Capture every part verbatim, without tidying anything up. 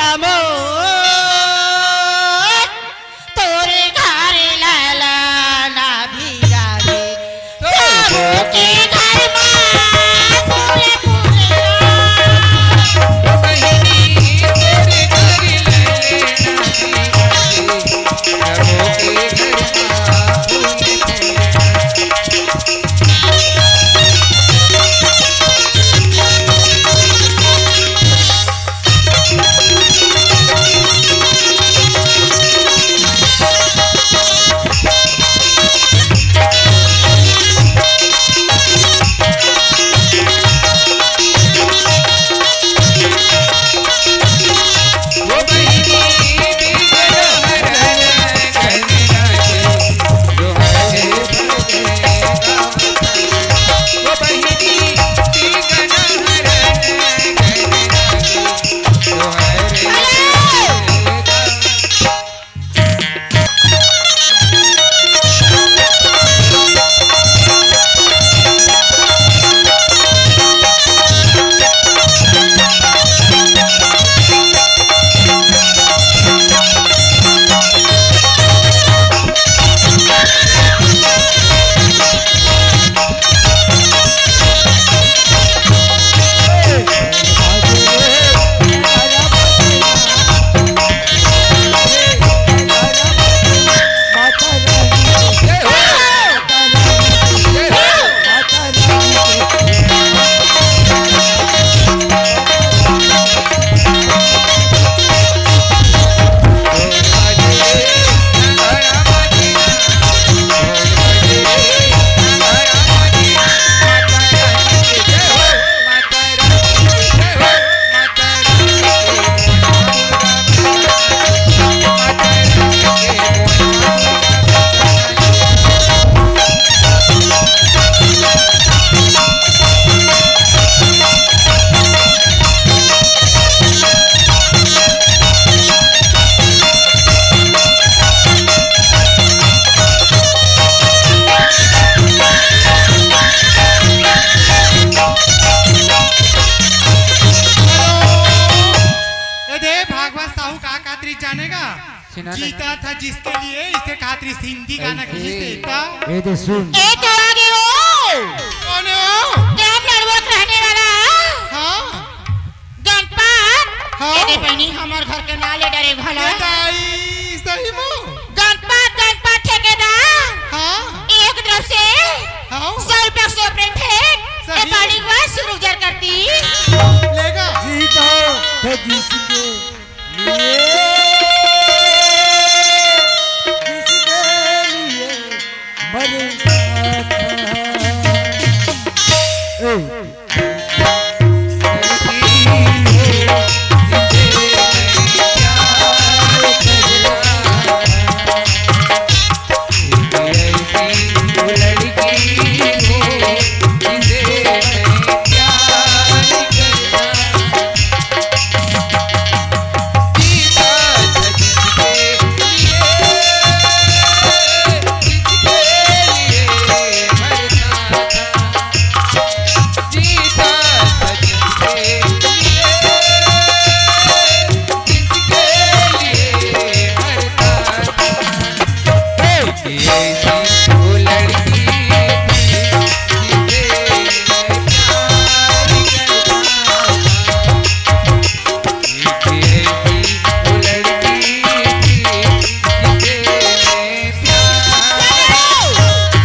अमोल, तोरे घर ललना भी आगे। सबो के घर मा फूल फूलना। ओ बहिनी, तोरे घर ललना भी आगे। सबो के घर मा फूल फूलना। ए दे, भागवत साहू का कातरी जानेगा? सुना ना। जीता था जिसके लिए, इसे खातरी हिंदी गाना ऐसे। कही से था। ए दे सुन। ए तो आगे हो। कौन हो? ग्राम नड़वा के रहने वाला। हाँ। जनपद। हाँ। ए दे बहनी, हमर घर के ना ले डरे भला। ए दाई, सही मो। जनपद, जनपद ठेकेदार। हाँ। एक तरफ से हाँ। सौ रुपया से प्रेम भेंट, सही। ए पानी को शुरू जर करती। लेगा। जीता है जिसके लिए, जिसके लिए मरे साथ। ए।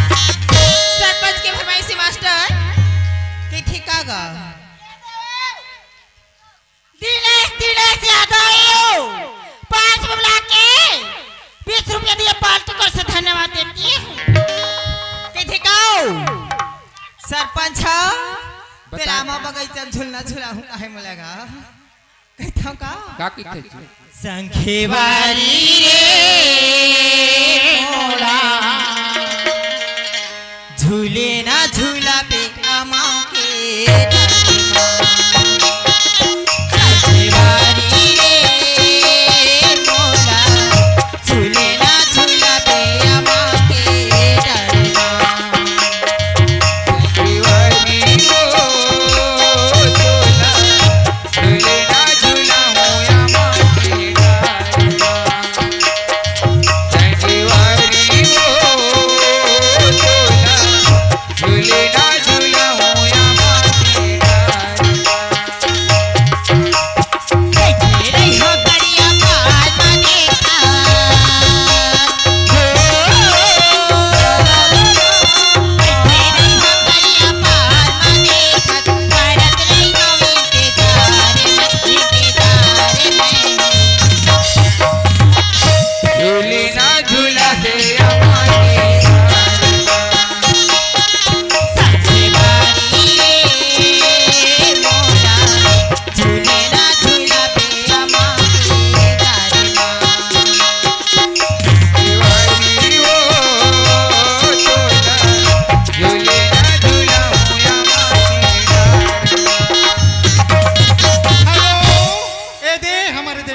सरपंच के फरमाइशी मास्टर के ठिका गा। दिनेश, दिनेश यादव, पाँच बुला के बीस रुपया दिए, पाँच टुकड़ से धन्यवाद देती हूँ। के ठिकाओ सरपंच, बता। तेलामा बगैचा झुलना झुला हूँ, काहे मिलेगा? कहिथव का? का कहिथे जी? संखेवारी रे मोला, झूले ना झूला पे अमा के डरमा। संखेवारी रे मोला, झूले ना झूला पे अमा के डरमा। संखेवारी रे मोला, झूले ना झूला हो अमा के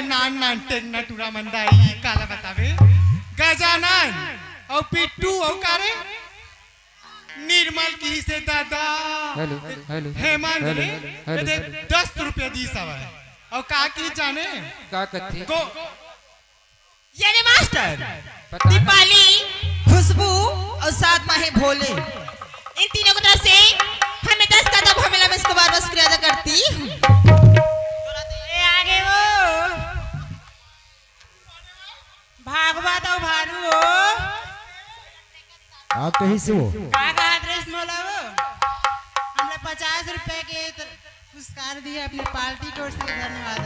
नान नान टेंगना टूरा मन दाई, काला बतावे? गजानन अउ पिट्टू अउ का रे? निर्मल किहिसे दादा। हेलो, हेलो, हेमंत हेलो, रे, हेलो, एदे हेलो। दस रुपया दिस हवय। अउ का किहिस जाने? का कथे? गो-, ये रे मास्टर, पता नहीं। दीपाली, खुशबू अउ साथ मा हे भोले। इन तीनों की तरफ से हमें दस का दब हमें लमेश कुमार बस किराया करती। ए, आगे वो। भागवत अउ भारू हो। आ, कहीं से हो? का कहत रहिस मोला वो? हमला पचास रुपया के त-, पुरस्कार दिए अपने पार्टी की ओर से, धन्यवाद।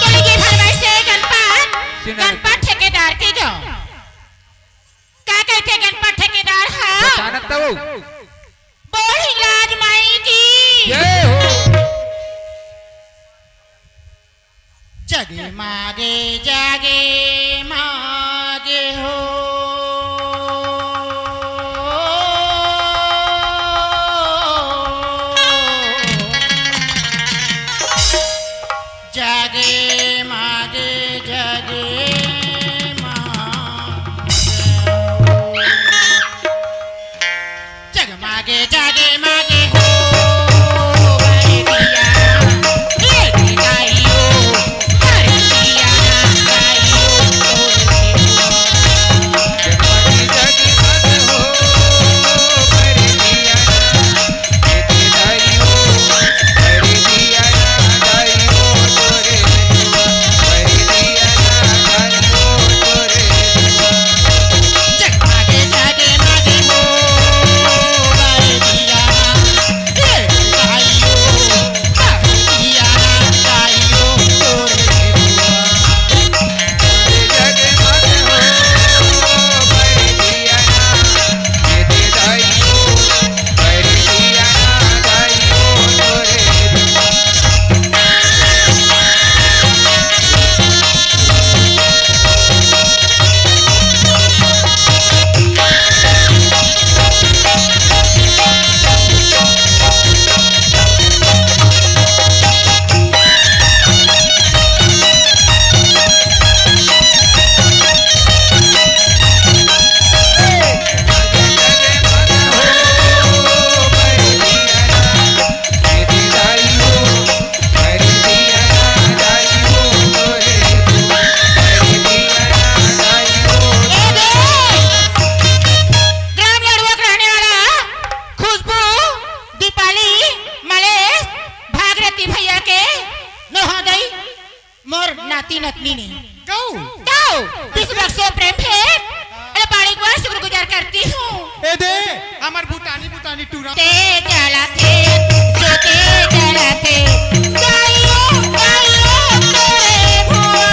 तो ये फरमाइश है गणपत, सुना। गणपत ठेकेदार के जो। का कहते गणपत ठेकेदार हा? अचानक तो वो। बोल हिंगराज माई की। जय हो। जगे मागे जगे मागे हो। जगे मागे जगे मागे हो। जगमागे जगमागे हो, बरतिया, ए दिखाइयो, बरतिया, दिखाइयो, तोरे दिखाइयो। जगमागे जगमागे हो, बरतिया, ए दिखाइयो, बरतिया, दिखाइयो, तोरे दिखाइयो, बरतिया, दिखाइयो, तोरे दिखाइयो। ग्राम लड़ुआ के रहने वाला खुशबू, दीपाली, मलेश, भागरथी भैया के नहोदय मोर नाती नतनी ने। गऊ। गऊ। विश्व बख्शे प्रेम भेंट। अरे बाड़ी गुआ शुक्रगुजार करती हूँ। ए दे, हमर भूटानी, भूटानी टूरा। ते जलथे, जो ते जलथे, गाइयो, गाइयो तोरे भुआ।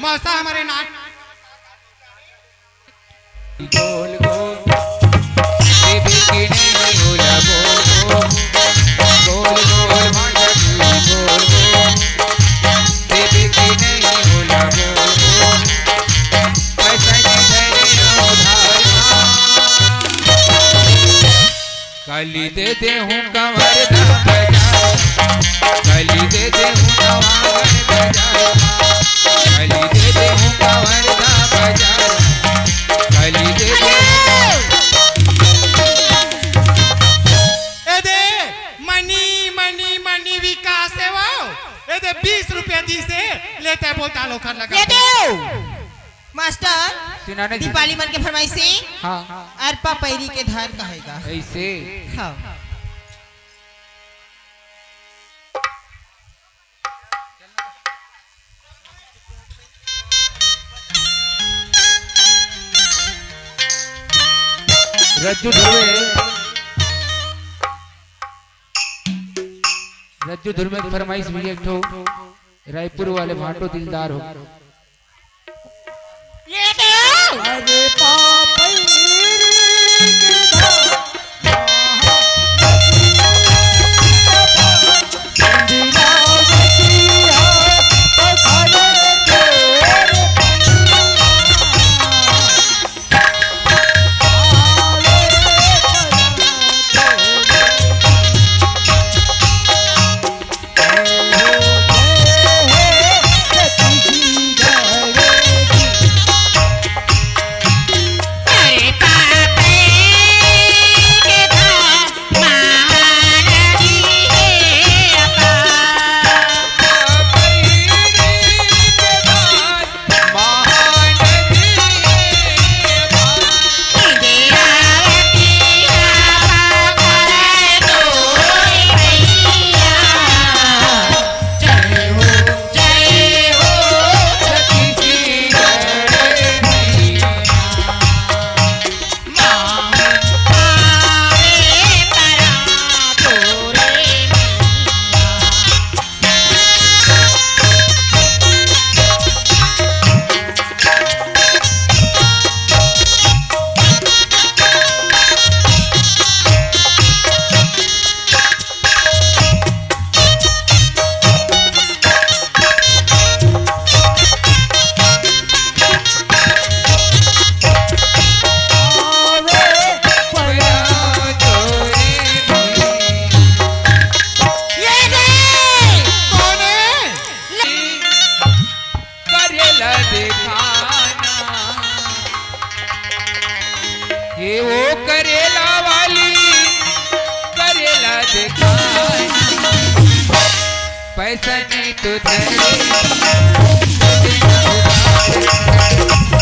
मौसा हमारे नाच। गोल गोल, देवी की नहीं बोला बोल गोल, गोल गोल, मांझा तू गोल गोल, देवी की नहीं बोला बोल गोल, पैसा की धरे उधार। कली दे दे हूँ कंवर दा बाजार, कली दे दे हूँ नवागढ़ बाजार, कली दे दे हूँ कंवर दा बाजार, कली दे दे। ए दे, मनी, मनी, मनी विकास हे वो। ए दे, बीस रुपया दिस हे, लेता है बोलता। काल ओखर लगा ये दे। देव। मास्टर, सुना नहीं जी। दीपाली मन के फरमाइशी। हाँ। अरपा पैरी के धार कहेगा। ऐसे। हाँ। रज्जू धुर्वे, रज्जू धुर्वे के फरमाइश भी एक ठो रायपुर वाले भाटो दिलदार हो। ये तो अरे पापई के धाम। ये रे! कौन है? करेला देखाना। ये वो करेला वाली, करेला देखाना। पैसा नहीं तो धरे,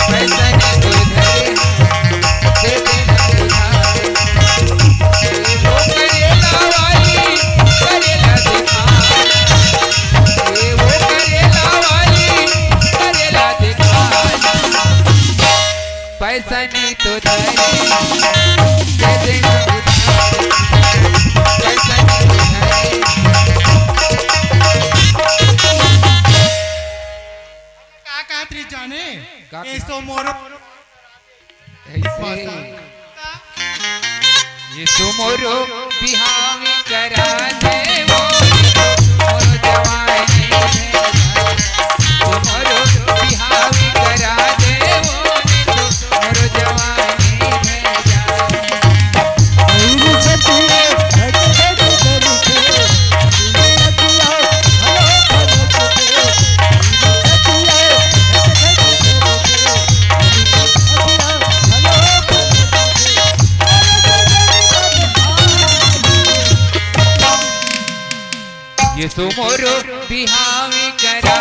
पैसा नहीं तो धरे, दे देना उधार। ये वो करेला वाली, करेला देखाना। ये वो करेला वाली, करेला देखाना। पैसा नहीं तो धरे, दे देना उधार। पैसा नहीं तो धरे। का कहत रही जाने? का ये सो मोरो ऐसे। ये सो मोरो बिहाव करा दे वो, मोरो जवानी है। सो मोरो बिहाव करा दे वो, मोरो जवानी है। ये सो मोरो बिहाव करा